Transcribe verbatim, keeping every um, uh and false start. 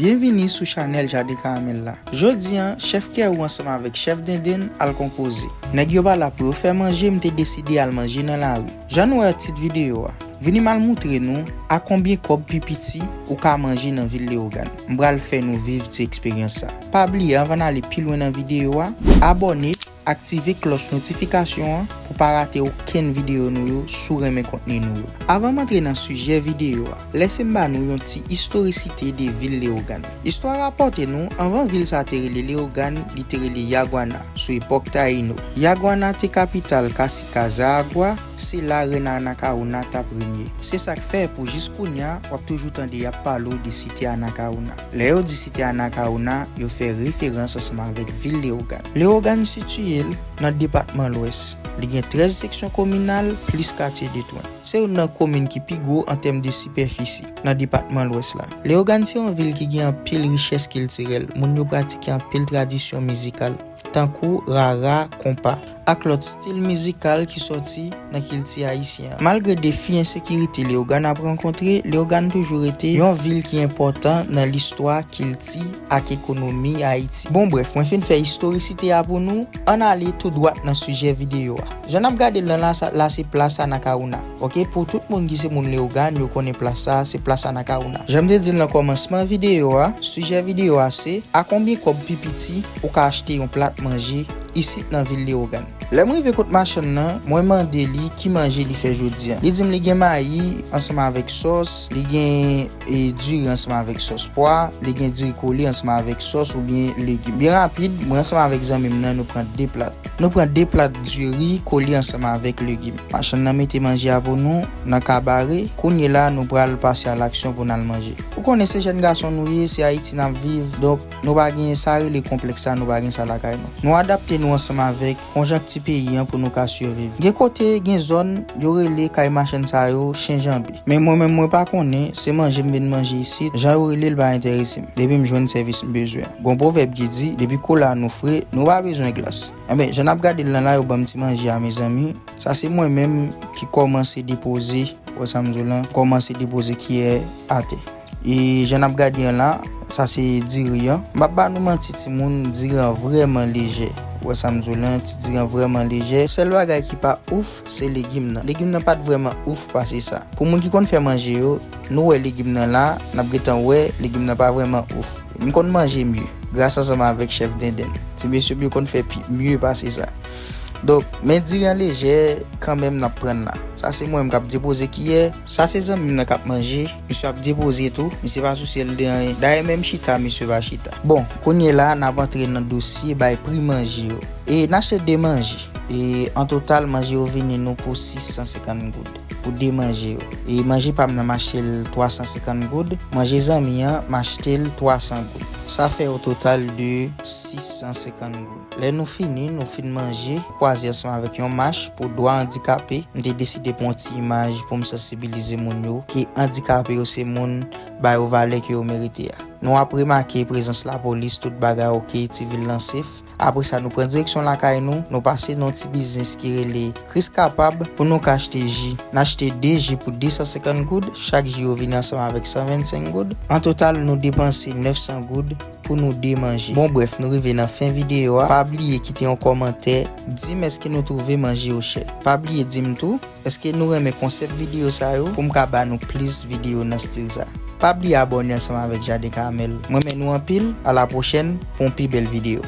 Byenvini sou chanèl Jaden Karamèl la. Jodi a, chèf Kèrou ansanm avèk chèf Denden al konpoze. Nèg yo pa la pou yo fè manje, m te deside al manje nan lari. Jan nou wè tit videyo a, vini m al moutre nou a konbyen kòb pi piti ou ka manje nan vil Leyogàn. M pral fè nou viv ti eksperyans sa. Pa bliye, anvan n ale pi lwen nan videyo a, abòne, aktive klòch notifikasyon an pou pa rate okenn videyo nou yo si w renmen kontni nou yo. Avan m antre nan sijè videyo a, lèse m ba nou yon ti istorisite de vil Leyogàn. Istwa rapòte nou, anvan vil sa te rele Leyogàn, li te rele Yagwana, sou epòk Tayino. Yagwana te kapital Kasika Zaagwa, se la rèn Anakawona t ap renye. Se sa k fè, pou jis kounye a, w ap toujou tande y ap pale w de site Anakawona. Lè yo di site Anakawona, yo fè referans ansanm avèk vil Leyogàn. Leyogàn sitiye l nan depatman Lwès. Li gen trèz seksyon kominal, plis katye de twen. Se youn nan komin ki pi gwo an tèm de sipèfisi nan depatman Lwès la. Leyogàn se yon vil ki gen anpil richès kiltirèl. Moun yo pratike anpil tradisyon mizikal, tankou rara, konpa, ak lòt stil mizikal ki sòti nan kilti ayisyen an. Malgre defi ensekirite Leyogàn ap rankontre, Leyogàn toujou rete yon vil ki enpòtan nan listwa, kilti, ak ekonomi Ayiti. Bon, brèf, mwen fin fè istorisite a pou nou. Ann ale tou dwat nan sijè videyo a. Jan n ap gade l lan la, sa, la se plas Anakawona. Oke, pou tout moun ki se moun Leyogàn, yo konnen plas sa, se plas Anakawona. Jan m te di l nan kòmansman videyo a, sijè videyo a se, a konbyen kòb pi piti ou ka achte yon plat manje isit nan vil Leyogàn? Lè m rive kot machann nan, mwen mande li ki manje li fè jodi a. Li di m li gen mayi ansanm avèk sòs, li gen e diri ansanm avèk sòs pwa, li gen diri kole ansanm avèk sòs oubyen legim. Byen rapid, mwen ansanm avèk zanmi m nan, nou pran de plat. Nou pran de plat diri kole ansanm avèk legim. Machann nan mete manje a pou nou nan kabare. Kounye la, nou pral pase alaksyon pou n al manje. Ou konnen se jèn gason nou ye, se Ayiti n ap viv, donk nou pa gen sa rele konplèks sa, nou pa gen sa lakay nou. Nou adapte nou ansanm avèk konjankti peyi an pou nou ka siviv. Gen kote, gen zòn, yo rele kay machann sa yo Chen Janbe. Men mwen menm, mwen pa konnen, se manje m vin manje isit, jan yo rele l pa enterese m. Depi m jwenn sèvis m bezwen. Gon pwovèb ki di, depi kola nou fre, nou pa bezwen glas. Enben, jan n ap gade l lan la, yo ban m ti manje a, mezanmi. Sa se mwen menm ki kòmanse depoze, wè sa m di w lan, kòmanse depoze kiyè atè. E jan n ap gade an la, sa se diri an. M p ap ba nou manti, timoun, diri an vrèman lejè. Wè sa m di w lan, ti diri an vrèman lejè. Sèl bagay ki pa ouf, se legim nan. Legim nan pa t vrèman ouf pase sa. Pou moun ki konn fè manje yo, nou wè legim nan la, n ap gentan wè legim nan pa vrèman ouf. M konn manje mye, gras ansanm avèk chèf Denden. Ti mesye m yo konn fè pi, mye pase sa. Donk, men diri an lejè, kanmenm n ap pran la. Sa se mwen menm k ap depoze kiyè. Sa se zanmi m nan k ap manje. Misye ap depoze tou. Misye pa sousye l de anyen. Dayè, menm chita, misye pa chita. Bon, kounye la, n ap antre nan dosye bay pri manje yo. E n achte de manje. E an total, manje yo vini nou pou sis san senkant goud. Pou de manje yo. E manje pa m nan, m achte l twa san senkant goud. Manje zanmi an, m achte l twa san goud. Sa fè o total de sis san senkant goud. Lè nou fini, nou fin manje, kwaze ansanm avèk yon mach pou dwa andikape, m te deside pran yon ti imaj pou m sansibilize moun yo ke andikape yo se moun, ba yo valè ke yo merite a. Nou ap remake prezans lapolis, tout bagay oke, ti vil lan sef. Apre sa, nou pran direksyon lakay nou, nou pase nan yon ti biznis ki rele Kris Kapab pou nou ka achte ji. N achte de ji pou de san senkant goud, chak ji yo vini ansanm avèk san vennsenk goud. An total, nou depanse nèf san goud pou nou de manje. Bon, brèf, nou rive nan fen videyo a. Pa bliye kite yon kòmantè, di m èske nou twouve manje yo chè. Pa bliye di m tou, èske nou renmen konsèp videyo sa yo pou m ka ba nou plis videyo nan stil sa. Pa bliye abòne ansanm avèk Jaden Karamèl. M renmen nou anpil, a la pwochèn pou yon pi bèl videyo.